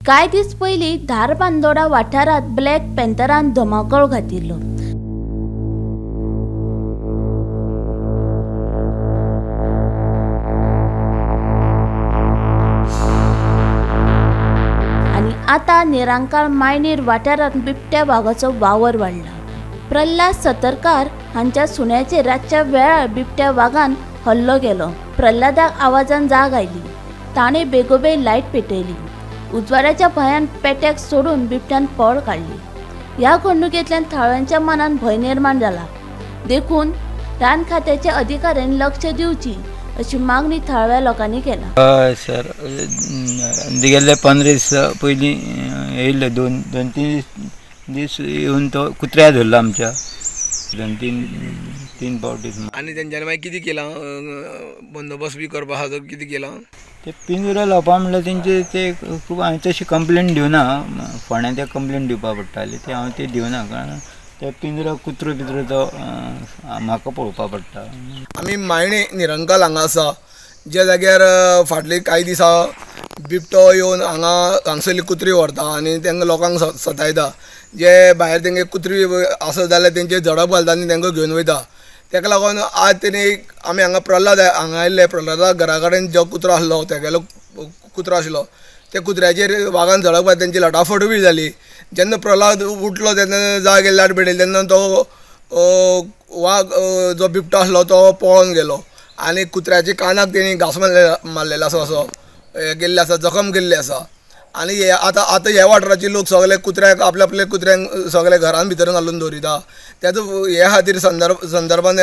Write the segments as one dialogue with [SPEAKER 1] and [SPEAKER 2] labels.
[SPEAKER 1] कांय दीस पयलीं धारबांदोडा वाठारांत ब्लॅक पँथरान धमाकळ घातिल्लो. आनी आतां निरंकाल मायणीर वाठारांत बिबट्या वागाचो वावर वाडला. प्रल्हाद सतरकार हांच्या सुण्याचेर रातच्या वेळार बिबट्या वागान हल्लो केलो. प्रल्हादाक आवाजान जाग आयली. ताणें बेगोबेग लायट पेटयली. उजवाडाच्या भंयान पेट्याक सोडून बिबट्यान पळ काडली. ह्या घडणुकेंतल्यान थळाव्यांच्या मनान भंय निर्माण जाला. देखून रान खात्याच्या अधिकाऱ्यांनी लक्ष दिवची अशी मागणी थळाव्या लोकांनी केला.
[SPEAKER 2] हय सर, गेल्ले 15 दीस पयलीं येयल्ले, दोन तीन दीस येवन तो कुत्र्या धरलो आमच्या, 2-3 फावटी.
[SPEAKER 3] आनी तेंच्यांनी मागीर कितें केलां, बंदोबस्त बी करपा आसा तर कितें केलां?
[SPEAKER 2] ते पिंजरे लावपा म्हणल्यार तेंचे ते खूब हांवें तशी कंप्लेन दिवना, फोंड्या ते कंप्लेन दिवपा पडटाली, ते हांवें ते दिवना, कारण ते पिंजरो कुत्रो बित्रो तो म्हाका पळोवपा पडटा.
[SPEAKER 3] आमी मायणे निरंकाल हांगा आसा, ज्या जाग्यार फाटले कांय दिसा बिबटो येवन हांगा हांगसरली कुत्री व्हरता आनी तांकां लोकांक सतायता. जे भायर तेंगे कुत्री आसत जाल्यार तेंचे झडप घालता आनी तांकां घेवन वयता. ताका लागून आज तेणी आमी हांगा प्रल्हाद हांगा आयिल्ले, प्रल्हादा घरा कडेन जो कुत्रो आसलो तेगेलो कुत्रो आशिल्लो, त्या कुत्र्याचेर वागान झडप घातली, तेंची लटाफट बी जाली. जेन्ना प्रल्हाद उठलो तेन्ना जाग येयली, लायट पेटयली, तेन्ना तो वाग जो बिबटो आसलो तो पळोन गेलो आनी कुत्र्याच्या कानाक तेणी घांस मारलेलो आसा, असो हें केल्लें आसा, जखम केल्ली आसा. आनी हे आतां आतां ह्या वाठाराचे लोक सगळे कुत्र्याक आपल्या आपल्या कुत्र्यांक सगळे घरान भितर घालून दवरिता. तेजो हे खातीर संदर्भान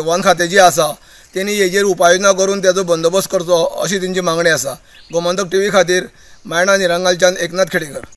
[SPEAKER 3] वन खातें जी आसा तेणी हेजेर उपाययोजना करून तेजो बंदोबस्त करचो अशी तेंची मागणी आसा. गोमंतक टीव्ही खातीर मायणा निरंकालच्यान एकनाथ खेडेकर.